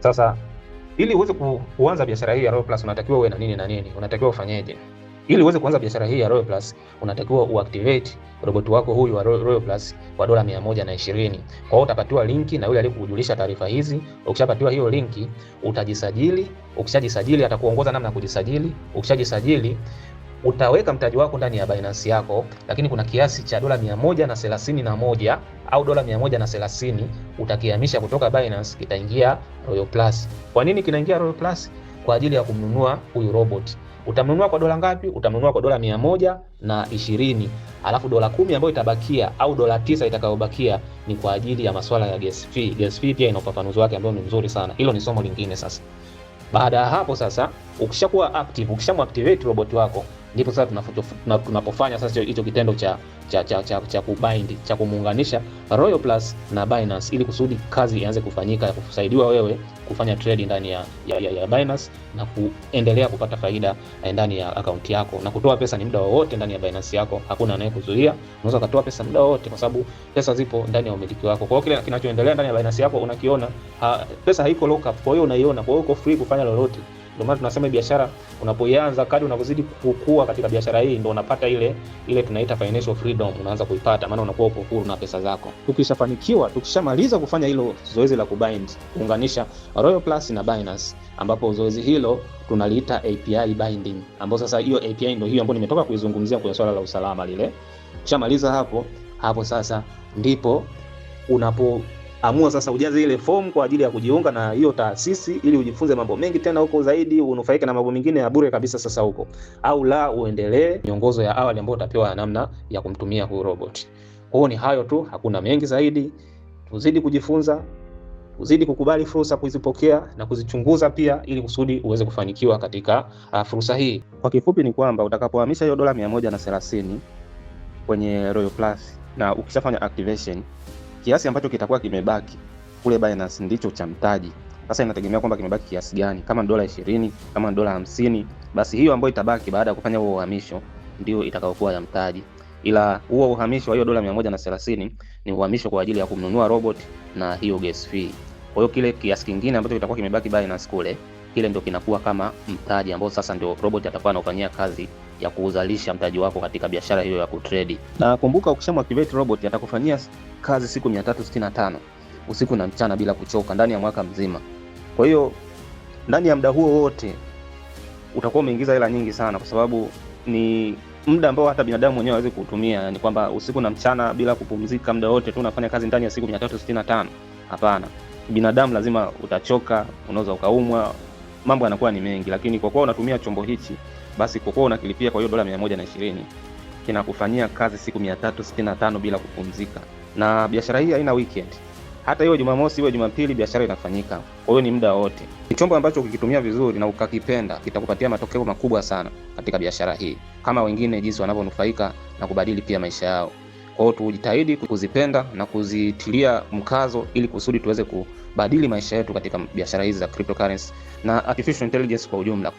Sasa ili uweze kuanza biashara hii ya Royal Plus unatakiwa uwe na nini na nini? Unatakiwa ufanyeje? Ili uweze kuanza biashara hii ya Royal Plus unatakiwa uactivate robot wako huyu wa Royal Plus kwa dola 120. Kwa hiyo utapatiwa linki na yule aliyekujulisha taarifa hizi. Ukishapatiwa hiyo linki utajisajili. Ukishajisajili atakuongoza namna ya kujisajili. Ukishajisajili utaweka mtaji wako ndani ya Binance yako, lakini kuna kiasi cha dola 131 au dola 130 utakihamisha kutoka Binance kitaingia Royal Plus. Kwa nini kinaingia Royal Plus? Kwa ajili ya kumnunua huyu robot. Utamnunua kwa dola ngapi? Utamnunua kwa dola 120, alafu dola 10 ambayo itabakia au dola 9 itakayobakia ni kwa ajili ya masuala ya gas fee. Gas fee pia ina ufafanuzi wake ambao ni mzuri sana. Hilo ni somo lingine sasa. Baada ya hapo sasa, ukishakuwa active, ukishamuactivate robot wako, ndipo sasa tunapofanya sasa hicho kitendo cha kubind, cha kumuunganisha Royal Plus na Binance ili kusudi kazi ianze kufanyika ya kusaidiwa wewe kufanya trade ndani ya Binance na kuendelea kupata faida ndani ya akaunti yako, na kutoa pesa ni muda wowote ndani ya Binance yako, hakuna anayekuzuia. Unaweza kutoa pesa muda wowote kwa sababu pesa zipo ndani ya umiliki wako. Kwa hiyo kile kinachoendelea ndani ya Binance yako unakiona, pesa haiko lock up, kwa hiyo unaiona, kwa hiyo uko free kufanya lolote. Ndio maana tunasema biashara unapoianza, kadri unavyozidi kukua katika biashara hii, ndio unapata ile ile tunaita financial freedom, unaanza kuipata, maana unakuwa uko huru na pesa zako. Tukishafanikiwa, tukishamaliza kufanya hilo zoezi la kubind, kuunganisha Royal Plus na Binance, ambapo zoezi hilo tunaliita API binding, ambapo sasa hiyo API ndio hiyo ambayo nimetoka kuizungumzia kwenye swala la usalama lile. Ukishamaliza hapo hapo, sasa ndipo unapo amua sasa ujaze ile fomu kwa ajili ya kujiunga na hiyo taasisi ili ujifunze mambo mengi tena huko zaidi, unufaike na mambo mengine ya bure kabisa sasa huko, au la uendelee miongozo ya awali ambayo utapewa namna ya kumtumia huyu robot. Kwa hiyo ni hayo tu, hakuna mengi zaidi. Tuzidi kujifunza, uzidi kukubali fursa, kuzipokea na kuzichunguza pia, ili kusudi uweze kufanikiwa katika fursa hii. Kwa kifupi ni kwamba utakapohamisha hiyo dola 130 kwenye Royal Plus na ukishafanya activation, kiasi ambacho kitakuwa kimebaki kule Binance ndicho cha mtaji. Sasa inategemea kwamba kimebaki kiasi gani, kama dola 20, kama dola 50, basi hiyo ambayo itabaki baada ya kufanya huo uhamisho ndio itakayokuwa ya mtaji. Ila huo uhamisho wa hiyo dola 130 ni uhamisho kwa ajili ya kumnunua robot na hiyo gas fee. Kwa hiyo kile kiasi kingine ambacho kitakuwa kimebaki Binance kule, kile ndio kinakuwa kama mtaji ambao sasa ndio robot atakuwa anaufanyia kazi ya kuuzalisha mtaji wako katika biashara hiyo ya kutrade. Na kumbuka, ukishamwactivate robot atakufanyia kazi siku 365 usiku na mchana bila kuchoka ndani ya mwaka mzima. Kwa hiyo ndani ya muda huo wote utakuwa umeingiza hela nyingi sana, kwa sababu ni muda ambao hata binadamu mwenyewe hawezi kuutumia, ni kwamba usiku na mchana bila kupumzika, muda wote tu unafanya kazi ndani ya siku 365. Hapana, binadamu lazima utachoka, unaweza ukaumwa, mambo yanakuwa ni mengi, lakini kwa kuwa unatumia chombo hichi, basi kwa kuwa unakilipia kwa hiyo dola 120 kinakufanyia kazi siku 365 bila kupumzika. Na biashara hii haina weekend, hata iwe Jumamosi iwe Jumapili, biashara inafanyika. Kwa hiyo ni muda wote. Ni chombo ambacho ukikitumia vizuri na ukakipenda kitakupatia matokeo makubwa sana katika biashara hii, kama wengine jinsi wanavyonufaika na kubadili pia maisha yao. Kwa hiyo tujitahidi kuzipenda na kuzitilia mkazo ili kusudi tuweze kubadili maisha yetu katika biashara hizi za cryptocurrency na artificial intelligence kwa ujumla.